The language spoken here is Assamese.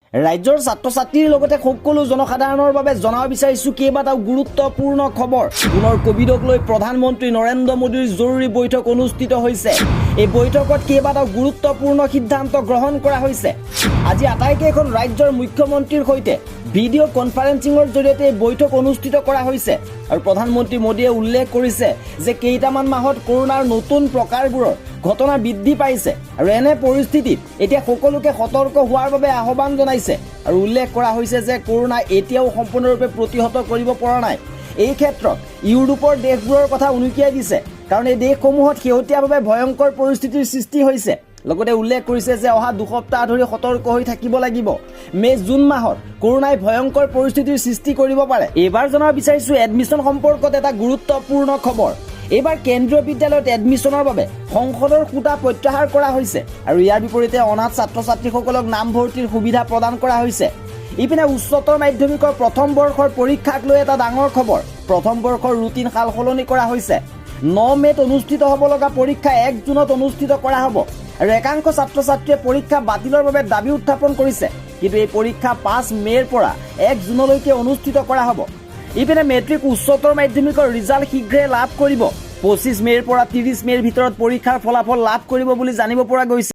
ৰাজ্যৰ ছাত্ৰ ছাত্ৰীৰ লগতে সকলো জনসাধাৰণৰ বাবে জনাব বিচাৰিছোঁ কেইবাটাও গুৰুত্বপূৰ্ণ খবৰ। পুনৰ কোভিডক লৈ প্ৰধানমন্ত্ৰী নৰেন্দ্ৰ মোদীৰ জৰুৰী বৈঠক অনুষ্ঠিত হৈছে। এই বৈঠকত কেইবাটাও গুৰুত্বপূৰ্ণ সিদ্ধান্ত গ্ৰহণ কৰা হৈছে। আজি আটাইকেইখন ৰাজ্যৰ মুখ্যমন্ত্ৰীৰ সৈতে ভিডিঅ' কনফাৰেন্সিঙৰ জৰিয়তে এই বৈঠক অনুষ্ঠিত কৰা হৈছে আৰু প্ৰধানমন্ত্ৰী মোদীয়ে উল্লেখ কৰিছে যে কেইটামান মাহত কৰোণাৰ নতুন প্ৰকাৰবোৰৰ ঘটনা বৃদ্ধি পাইছে আৰু এনে পৰিস্থিতিত এতিয়া সকলোকে সতৰ্ক হোৱাৰ বাবে আহ্বান জনাইছে আৰু উল্লেখ কৰা হৈছে যে কৰোণা এতিয়াও সম্পূৰ্ণৰূপে প্ৰতিহত কৰিব পৰা নাই। এই ক্ষেত্ৰত ইউৰোপৰ দেশবোৰৰ কথা উনুকিয়াই দিছে, কাৰণ এই দেশসমূহত শেহতীয়াভাৱে ভয়ংকৰ পৰিস্থিতিৰ সৃষ্টি হৈছে। লগতে উল্লেখ কৰিছে যে অহা 2 সপ্তাহ ধৰি সতৰ্ক হৈ থাকিব লাগিব। মে' জুন মাহত কৰোণাই ভয়ংকৰ পৰিস্থিতিৰ সৃষ্টি কৰিব পাৰে। এইবাৰ জনাব বিচাৰিছোঁ এডমিশ্যন সম্পৰ্কত এটা গুৰুত্বপূৰ্ণ খবৰ। এইবাৰ কেন্দ্ৰীয় বিদ্যালয়ত এডমিশ্যনৰ বাবে সংসদৰ কোটা প্ৰত্যাহাৰ কৰা হৈছে আৰু ইয়াৰ বিপৰীতে অনাথ ছাত্ৰ ছাত্ৰীসকলক নামভৰ্তিৰ সুবিধা প্ৰদান কৰা হৈছে। ইপিনে উচ্চতৰ মাধ্যমিকৰ প্ৰথম বৰ্ষৰ পৰীক্ষাক লৈ এটা ডাঙৰ খবৰ। প্ৰথম বৰ্ষৰ ৰুটিন সাল সলনি কৰা হৈছে। 9 মে'ত অনুষ্ঠিত হ'ব লগা পৰীক্ষা 1 জুনত অনুষ্ঠিত কৰা হ'ব আৰু একাংশ ছাত্ৰ ছাত্ৰীয়ে পৰীক্ষা বাতিলৰ বাবে দাবী উত্থাপন কৰিছে। কিন্তু এই পৰীক্ষা 5 মে'ৰ পৰা 1 জুনলৈকে অনুষ্ঠিত কৰা হ'ব। ইপিনে মেট্ৰিক উচ্চতৰ মাধ্যমিকৰ ৰিজাল্ট শীঘ্ৰে লাভ কৰিব। 25 মে'ৰ পৰা 30 মে'ৰ ভিতৰত পৰীক্ষাৰ ফলাফল লাভ কৰিব বুলি জানিব পৰা গৈছে।